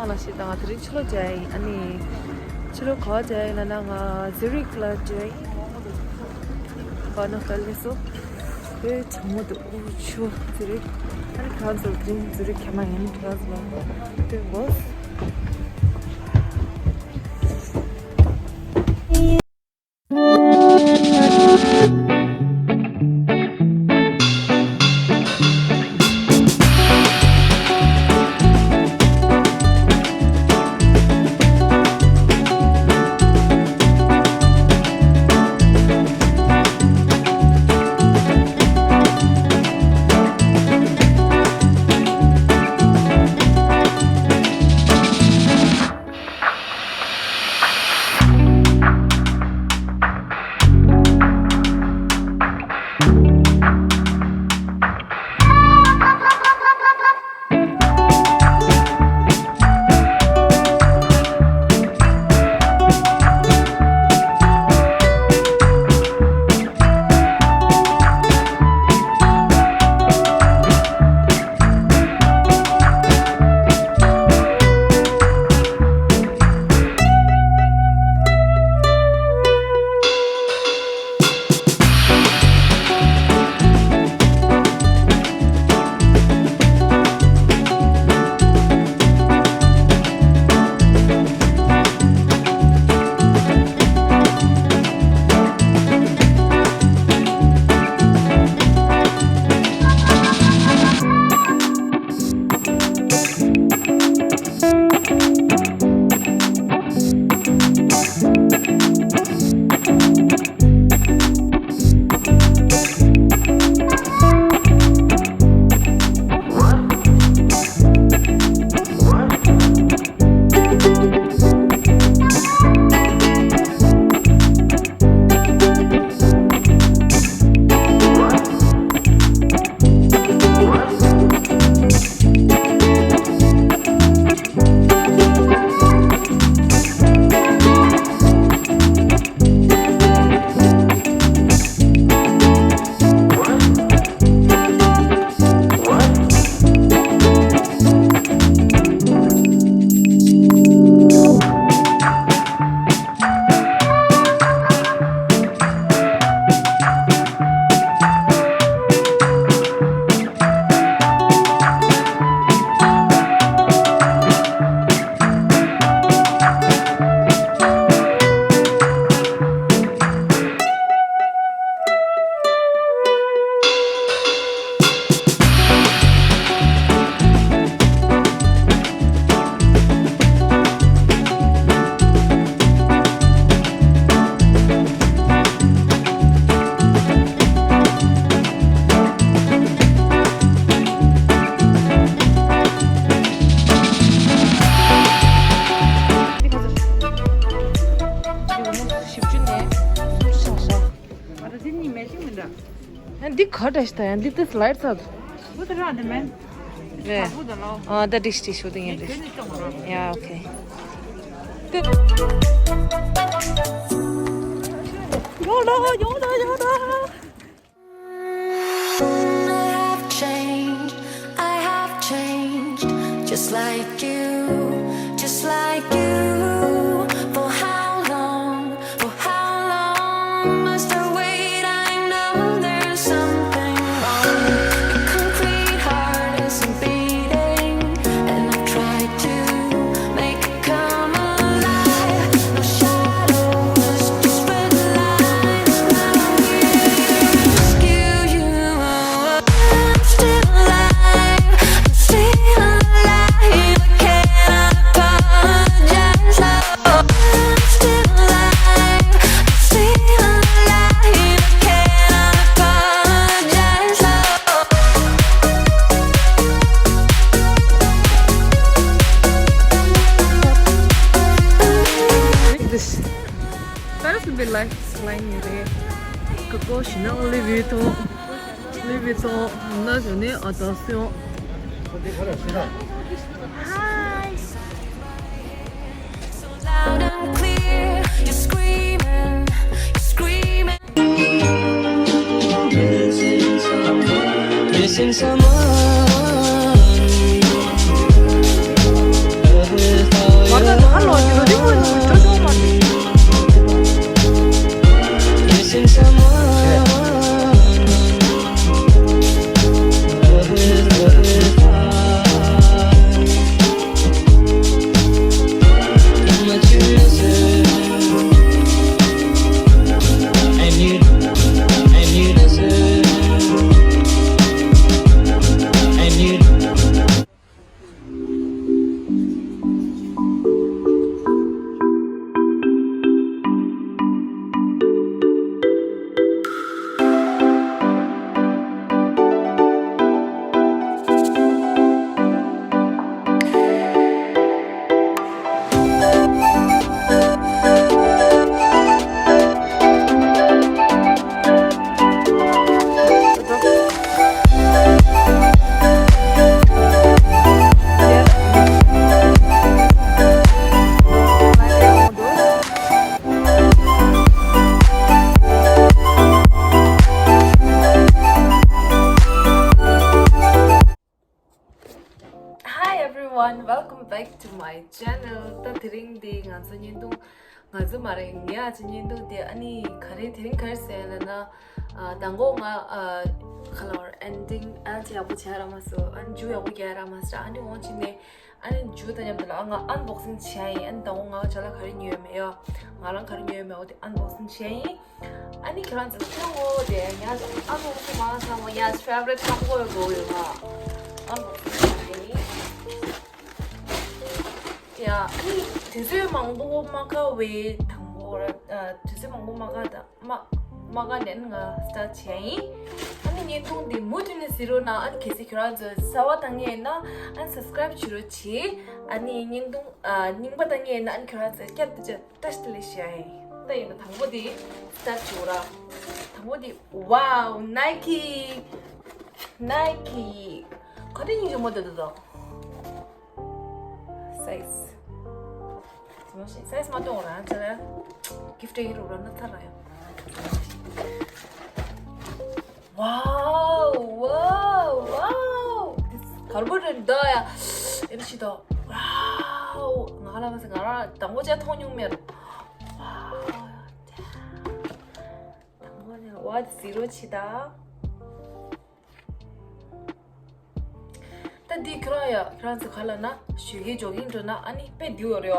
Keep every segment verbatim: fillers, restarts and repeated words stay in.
ལ་ཞིག་དང་དེ་རིང་ཕྱི་ལོགས་བྱས་ཡིན། ཨ་ནི་ཕྱི་ལོགས་ག་པར་བྱས་ཡིན་ལབ་ན། ང་ཛི་རིག་ལ་བྱས་ཡིན། ག་ནང་ག་ལས་སོ། དེ་གྲང་མོ་འདུག། ཨོ་ཆུ་ཛི་རིག། ཨ་ནི་ཁྱེད་རང་ཚོ་དེ་རིང་ཛི་རིག་ཁྱེད་མ་ཡིན། ཁྱེད་རང་ཚོ་ལ་དེ་འོ། འདི་ག་འདྲ་ཞིག་ད་ཡང་འདི་ཏིས་ལའིཊ་ཚ། བུ་དེ་ར་དེ་མེན། རེད། ཨ་ད་འགྲིག་འགྲིག་ཞུ་དེ་ཡིན་རེད། ཡ་ཨོ་ཁེ། ཡོད་ལ་ཡོད་ལ་ཡོད་ལ། I have changed, I have changed, just like you, just like you. For how long, for how long must I wait? I know there's something wrong. Your concrete heart isn't beating, and I've tried to make it come alive. No shadows, just red lines around you. Rescue you. I'm still alive, I'm still alive. I cannot apologize, love. I'm still alive, I'm still alive. I cannot apologize, love. This Paris will be like line ཡིན་རེད། Coco Chanel, Louis Vuitton, Louis Vuitton ན་ཞོ་ནི་ཨ་ད་སོང་། Hi. So loud and clear, you're screaming, you're screaming. Missing someone. Back to my channel. ད་དེ་རིང་འདི་ང་ཚོ་བརྙན་ཐུང་། ང་ཚོ་མ་རེད། ངའི་ཨ་ཅེ་བརྙན་ཐུང་འདི་ཨ་ནི་ག་རེ་དེ་རིང་ག་རེ་ཟེར་ལབ་ན། ཨ་མདང་དགོང་ང་ཨ་ག་ལ་བར་ཨེན་ཌིང་ཨ་ཅེ་ཡག་པོ་བྱས་ར་མ་སོང་། ཨ་ནི་མཇུག་ཡག་པོ་རྒྱག་ར་མ་སོང་། ཨ་ནི་འོང་ཕྱིན་ནས་ཨ་ནི་མཇུག་དང་མཉམ་དུ་ལ་ཨ་ང་ཨན་བོག་སིང་བྱས་ཡིན། ཨ་ནི་མདང་དགོང་ང་ཅ་ལག་ག་རེ་ཉོས་མེད་ཡ། ང་རང་ག་རེ་ཉོས་མེད་འོ་དེ་ཨན་བོག་སིང་བྱས་ཡིན། ཨ་ནི་ཁྱེད་རང་ཚོ་ཁྱེད་རང་ངོ་དེ་ཉ་ཨ་ནི་ཁོ་མ་ཚང་མ་ཉ་ཕེ་ཝ་རེ་ཊི་ཁམ་གོ་ཡོད་གོ་ཡོད་ང་ཨ་ནི་ཡ་ཨ་ནི་དུས་ཚོད་མང་པོ་མ་ཁ་བའི་དང་པོ་ར་དུས་ཚོད་མང་པོ་མ་ཁ་དང་མ་མ་ཁ་ནས་ང་སི་ཊར་བྱས་ཡིན། ཨ་ནི་བརྙན་ཐུང་འདི་མུ་མཐུད་ནས་གཟིགས་རོགས་གནང་། ཨ་ནི་གལ་སྲིད་ཁྱེད་རང་ཚོ་གསར་པ་བཏང་མཁན་ཡིན་ན་ཨ་ནི་སབ་སི་ཀ་རེབ་བྱེད་རོགས་གྱིས། ཨ་ནི་བརྙན་ཐུང་རྙིང་པ་བཏང་མཁན་ཡིན་ན་ཨ་ནི་ཁྱེད་རང་ཚོ་བསྐྱར་དུ་བརྟག་ཞིབ་ལས་བྱས་ཡིན། ད་ཡིན་ན་དང་པོ་དེ་སི་ཊར་བྱེད་ར། དང་པོ་དེ་ཝའོ་ནའི་ཀི། ནའི་ཀི། ག་དུས་ཡིན་ཞུ་མོ་དེ་དུ་དོ། སའི་ཛི། སའི་ཛི་མ་གཏོང་ར་ཅ་ལ། གིཕ་ཊི་ཡིན་རུ་ར་ན་ཚ་ར་ཡ། ཝའོ་ཝའོ་ཝའོ། གར་པོ་རེ་འདོ་ཡ། ཨེ་རི་ཤི་དོ། ཝའོ། ང་ལ་མ་ཟེར་ང་རང་དང་པོ་ཅག་མཐོང་མྱོང་མེད། ཝའོ། དང་པོ་ནས་ཝ་ཛི་རོ་ཆི་ད། ད་འདི་ཁྱོད་རང་ཡ་ཁྱོད་རང་ཚོ་ག་ལ་ན་ཞོགས་ཀའི་ཇོ་གིང་འགྲོ་ན་ཨ་ནི་དཔེ་བདེ་བོ་རེད་ཡ།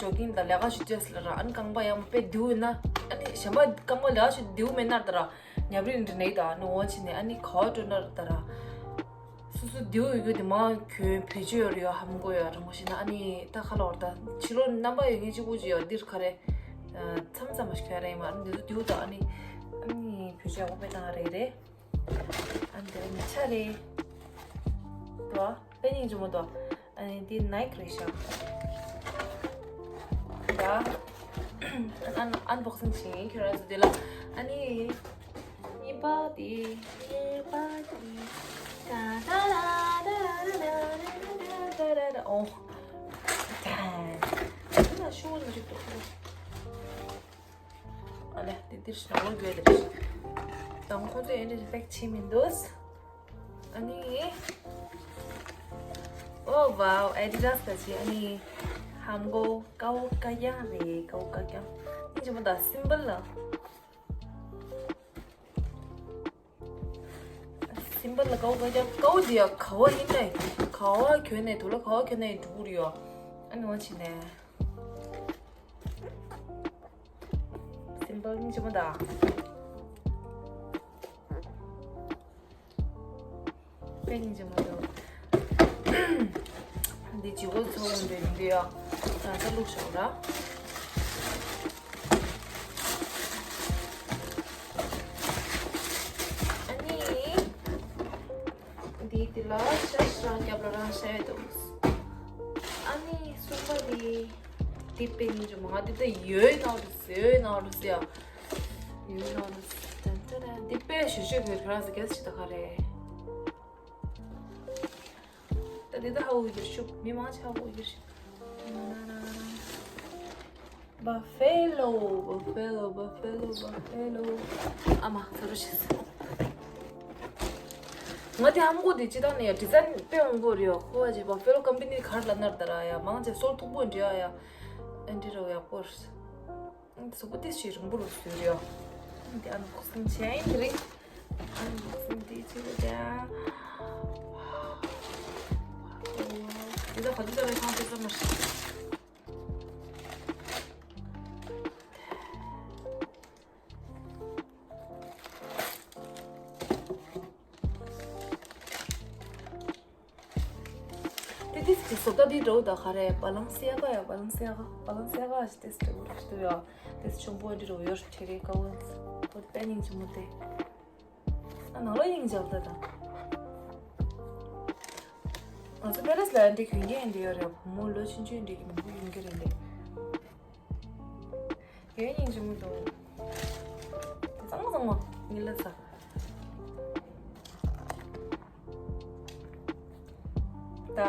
ཇོ་གིང་དང་ལས་ཀ་ཞུ་ཅེས་ལ་ར་ཨ་ནི་རྐང་པ་ཡང་དཔེ་བདེ་བོ་ཡིན་ན་ཨ་ནི་གཞན་པ་རྐང་པ་ལས་ཀ་ཞུ་བདེ་བོ་མེད་ན་ད་ར་ཉབ་རིང་འདྲ་ནས་ད་ཨ་ནི་འོང་ཕྱིན་ནས་ཨ་ནི་ག་བ་འགྲོ་ན་ད་ར་སོ་སོ་བདེ་བོ་ཡོད་རྒྱུ་དེ་མ་གྱོན་བེད་སྤྱོད་ཡོད་རེད་ཡ། ཧམ་གོ་ཡ་རང་གོ་ཤེས་ན་ཨ་ནི་ད་ག་ལ་བར་ད་ཕྱི་ལོགས་རྣམ་པ་ཡོད་མཁན་གཅིག་པུ་ཅིག་ཡོད་འདིར་ག་རེ་མཚམས་མཚམས་མ་ཞིག་གྱོན་རེད་མ་ཨ་ནི་འདི་ཚོ་བདེ་བོ་ད་ཨ་ནི་ཨ་ནི་བེད་སྤྱོད་ཡག་པོ་དཔེ་བཏང་རེད་རེད། ཨ་འདི་མི་ཆ་རེད། དོ། དཔེ་སྙིང་རྗེ་མོ་དོ། ཨ་ནི་འདི་ནའི་ཀི་རེད་ཤག་ད་ཨན་ཨན་བོག་སིང་བྱེད་ཡིན་ཁྱོད་རང་ཚོ་འདི་ལ། ཨ་ནི་གཉིས་པ་དེ། གཉིས་པ་དེ། ད་ད་ད་ད་ད་ད་ད་ད་ད་ད། ཨོ། ད་ད་ད་ཤོག་ལ་ཞིག་ཏུ། ཨ་ལེ། དེ་འདིར་ཞིག་ནང་ལོགས་དགོས་དེ་རེད། དང་ཁོང་ཚོས་ཨེ་འདྲ་ཞིག་པེག་བྱས་མི་འདུག་ཨ་ནི། ཨོ་ཝའོ། ཨེ་ཌི་ཌ་སི་ད་ཅི་ཨ་ནི། ཧམ་གོ་ཀའོ་ཀ་ཡང་རེད། ཀའོ་ཀ་ཡང་། ཨ་ནི་ཇི་མོ་ད་སིམ་པལ་ལ། སིམ་པལ་ལ་ཀའོ་ཀ་ཡང་། ཀའོ་འདི་ཡ་ག་བ་ཡིན་ནའི་ག་བ་གྱོན་ནའི་དུ་ལ་ག་བ་གྱོན་ནའི་འགྲོ་གི་རེད་ཡ། ཨ་ནི་འོ་ཕྱིན་ནས། སིམ་པལ་སྙིང་རྗེ་མོ་ད། དཔེ་སྙིང་རྗེ་མོ་འདུག་འདི་ལྗིད་ཁོག་ཚོ་འདི་འདི་ཡ། ང་ཚོ་བླུགས་ཤོག་ར། ཨ་ནི། འདི་འདི་ལ་ཤ་ཤ་རྒྱབ་ལ་རང་ཤ་ཡོད་འདུག་ཨ་ནི་གསུམ་པ་འདི། འདི་དཔེ་སྙིང་རྗེ་མོ། ང་འདི་ད་ཡོད་ན་རུ་ཟེར་ཡོད་ན་རུ་ཟེར་ཡ། ཡོད་ན་རུ་ཟེར། ཏན་ཏན་ཏན། འདི་དཔེ་ཞུ་ཞུ་གི་ཁྱོད་རང་ཚོ་གལ་སྲིད་ད་ག་རེད། ད་འདི་ད་ཧ་གོ་གི་རེད་ཤུག་མི་མང་ཆེ་ཧ་གོ་གི་རེད་ཤུག་བ་ཕེ་ལོ། བ་ཕེ་ལོ། བ་ཕེ་ལོ། བ་ཕེ་ལོ། ཨ་མ་ཚ་རུ་ཤེས། ང་དེ་ཧམ་གོ་དེ་ཅི་ད་ནས་ཡ་ཌི་ཛའིན་དཔེ་མང་པོ་རེད་ཡ། ཁོ་བ་ཅི་བ་ཕེ་ལོ་ཀམ་པ་ནི་གར་ལ་ནར་ད་ར་ཡ། མང་ཆེ་སོར་མཐུག་པོ་འདྲ་ཡ། ཨེ་འདྲ་རོ་ཡག་པོ་རེད། གཟུགས་པོ་ཏི་ཞིག་རིང་པོ་རུ་བཟོས་རེད་ཡ། འདི་ཨན་བོག་སིང་བྱས་ཡིན་དེ་རིང་། ཨན་བོག་སིང་འདི་ཅི་རེད་ཡ། འདི་ད་ག་དུས་ད་རེད་ཁང་དེ་ཙམ་མ་རེད། དེ་དེ་དེ་བཟོ་ལྟ་དེ་འདྲ་བོ་ད་ག་རེ། བ་ལང་སི་ཡ་ག་ཡ། བ་ལང་སི་ཡ་ག་བ་ལང་སི་ཡ་ག་ཞིག་དེ་འདྲ་བོ་རེད་འདུག་ཡ། དེ་ཆུང་པོ་འདི་འདྲ་བོ་ཡོད་རེད། དེ་རེད་ཀ་བོ། ཨོ་དཔེ་སྙིང་རྗེ་མོ་དེ། ཨ་ནང་ལོགས་སྙིང་རྗེ་པོ་ད་ད། ང་ཚོ་པེ་རེ་སི་ལ་འདི་གྱོན་མཁན་འདི་ཡོད་རེད། བུ་མོ་ལོ་ཆུང་ཆུང་འདི་གི་མང་པོ་ཡོང་གི་རེད་འདི། ཡོད་སྙིང་རྗེ་མོ་འདུག་གཙང་མ་གཙང་མ་ཉིན་ལ་ཟ། ད།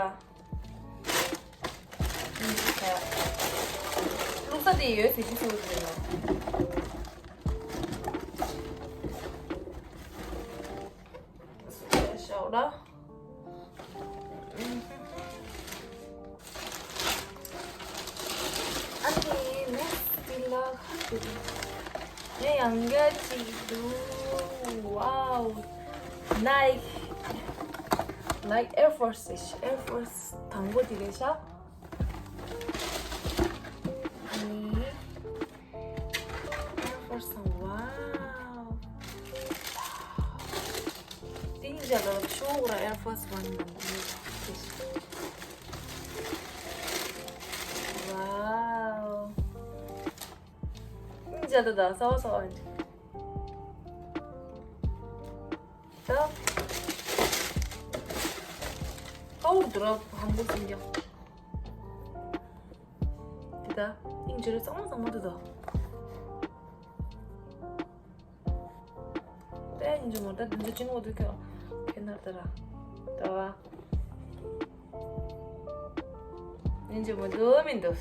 བླུག་ས་དེ་ཡོད་ཟེར་གྱི་ཟེར་བ་རེད་ལ། ཤོག་ལ། ངས་ཡང་བསྐྱར་ཅིག་འདུག Wow. Nike. Nike Air Force. Air Force དང་པོ་དེ་རེད་ཤག་ཨ་ནི། Air Force དང་། Wow. ཏིང་ཇ་ལ་ཤོག་ར་Air Force One དང་། Wow. ཏིང་ཇ་ད་ད་ས་བ་ས་བ་ཡིན། ད། ཧའུ་དུ་ར་ཧམ་གོ་སིང་ཀྱང་། དེ་ད་ཨིན་ཇི་རེ་གཙང་མ་གཙང་མ་དུ་ད། དེ་ཨིན་ཇི་མོ་ད་དུན་ཇི་ཅིན་མོ་དུ་ཁྱོད་ཁྱོད་ན་ད་ར། ད་བ། ཨིན་ཇི་མོ་དུ་མིན་དུ།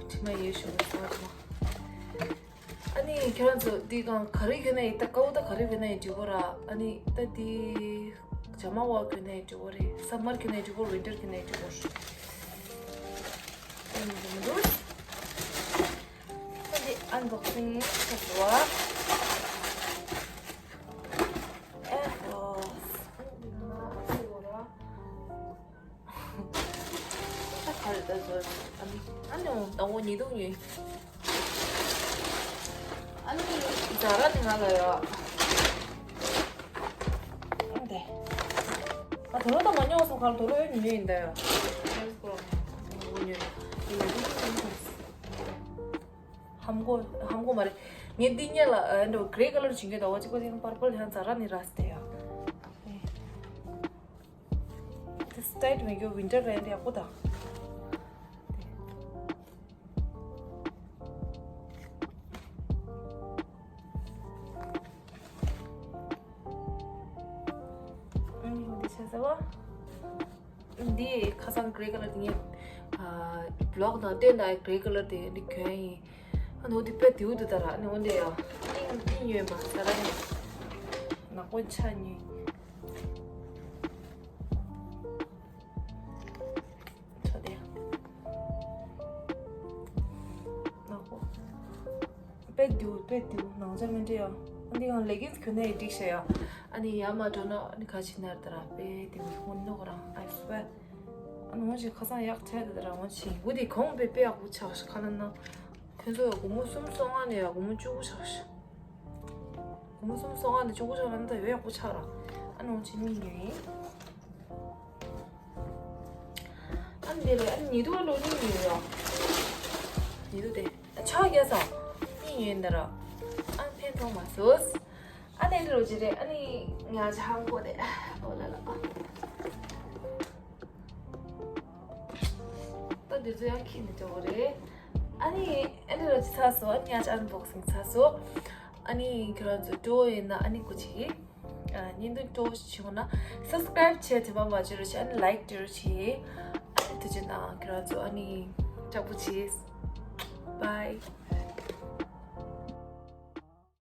དྲི་མ་ཡོད་ཞུ་མི་སོང་། ཨ་ནི་ཁྱེད་རང་ཚོ་འདི་གང་ག་རེ་གྱོན་ན་ཡིན། ད་ཀའུ་ད་ག་རེ་གྱོན་ན་ཡིན་འགྲིག་གོ་ར། ཨ་ནི་ད་འདི་ཇ་མ་བ་གྱོན་ན་ཡིན་འགྲིག་གོ་རེད། སམ་མར་གྱོན་ན་ཡིན་འགྲིག་གོ། ཝིན་ཊར་གྱོན་ན་ཡིན་འགྲིག་གོ། ཨ་ནི་འདི་མི་འདུག་ད་འདི་ཨན་བོག་སིང་ཆགས་འདུག་བ། ཨེ་ཧོ། ད་ག་རེ་ད་ཟོ། ཨ་ནི་ཨ་ནི་འོང་ད་འོང་ཉི་གདུགས་ཉོས། ཨ་ནི་ཛ་ར་ནི་ང་ལ་ཡོད། ཨ་དེ། ཨ་དོ་ལོ་ད་མ་ཉོ་སོང་། གར་དོ་ལོ་ཡོད་ཉོས་ཡིན་ད་ཡོད། ཉོས་སོང་། ཉོས་ཉོས། ཧམ་གོ་ཧམ་གོ་མ་རེད། ངས་འདི་སྔོན་ལ་ཨ་འདྲ་གྷི་རེ་ཀ་ལར་བྱིན་གྱི་འདུག་བ། གཅིག་པ་དེ་པར་པལ་ཡང་ཛ་ར་ནི་ར་སྟེ་ཡ། དེ་སི་ཊའིཊ་མེད་རྒྱུ་ཝིན་ཊར་རེད། ཡག་པོ་དང་། ཨ་ནི་འདི་ཆ་ཟེར་བ། འདི་ཁ་སང་གྷི་རེ་ཀ་ལར་དེ་ངས་ཨ་བི་ལོག་ནང་སྟོན་དང་། གྷི་རེ་ཀ་ལར་དེ་འདི་གྱོན་ཡིན། ཨ་ནི་འོ་དེ་དཔེ་དེའུ་དུ་ད་ར། ཨ་ནི་འོ་འདི་ཡ་སྙིང་སྙིང་ཡོད་མ་ཟ་ར་ནི། ནག་པོ་ཆ་ཉིན། ཆ་དེ་ནག་པོ། དཔེ་དེའུ་དཔེ་དེའུ། ནང་ཆ་མི་འདྲ་ཡ། ཨ་འདི་གང་ལེ་གིན་སི་གྱོན་ན་ཡི་འགྲིག་ཤག་ཡ། ཨ་ནི་ཡ་མ་འགྲོ་ན་ཨ་ནི་ག་ཅི་ནར་ད་ར། དཔེ་དེའུ་ཧོན་ནོ་རང་ཨའི་སི་ཝེར། ཨ་ནི་འོ་ཅིག་ཁ་སང་ཡག་ཆ་དེ་ད་ར་འོ་ཅིག་འུ་དེ་གོང་དཔེ་དཔེ་ཡག་པོ་ཆགས་ཤག་ཁ་ན་ན། ཁྱོད་ཚོ་ཡ་སྒོར་མོ་གསུམ་སོ་ལྔ་ནས་ཡ་སྒོར་མོ་བཅུ་དགུ་ཆགས་ཤག་སྒོར་མོ་གསུམ་སོ་ལྔ་ནས་བཅུ་དགུ་ཆགས་ན་ད་ཡོད་ཡག་པོ་ཆགས་ར། ཨ་ནི་འོ་ཅིག་གཉིས་ཉོས་ཡིན། ཨ་ནི་དེ་རེད། ཨ་ནི་ཉི་གདུགས་ལོ་གཉིས་ཉོས་ཡོད། ཉི་གདུགས་དེ་ཆགས་རྒྱ་ས་གཉིས་ཉོས་ཡིན་ད་ར། ཨ་ནི་ཕན་ཐོགས་མ་སོང་། ཨ་ནི་དེ་རོ་ཅི་རེད། ཨ་ནི་ང་ཅི་ཧང་གོ་དེ་ཨོ་ལ་ལ། ད་འདི་ཚོ་ཡང་ཁྱི་འདི་འདྲ་བོ་རེད། ཨ་ནི་ཨ་ནི་རོ་ཅི་ཚ་སོ། ཨ་ནི་ཡང་ཅི་ཨན་བོག་སིང་ཚ་སོ། ཨ་ནི་ཁྱོད་རང་ཚོ་སྤྲོ་བོ་ཡིན་ན་ཨ་ནི་སྐུ་མཁྱེན། ཨ་བརྙན་ཐུང་སྤྲོ་བོ་ཞིག་བྱུང་ན་སབ་སི་ཀ་རའིབ་བྱས། དྲན་པ་མ་བརྗེད་རོགས་བྱེད། ཨ་ནི་ལའིཀ་སྤྲད་རོགས་བྱེད། ཨ་ནི་ཐུགས་རྗེ་གནང་། ཁྱོད་རང་ཚོ་ཨ་ནི་ལྕགས་པོ་བྱེད། བྷའི།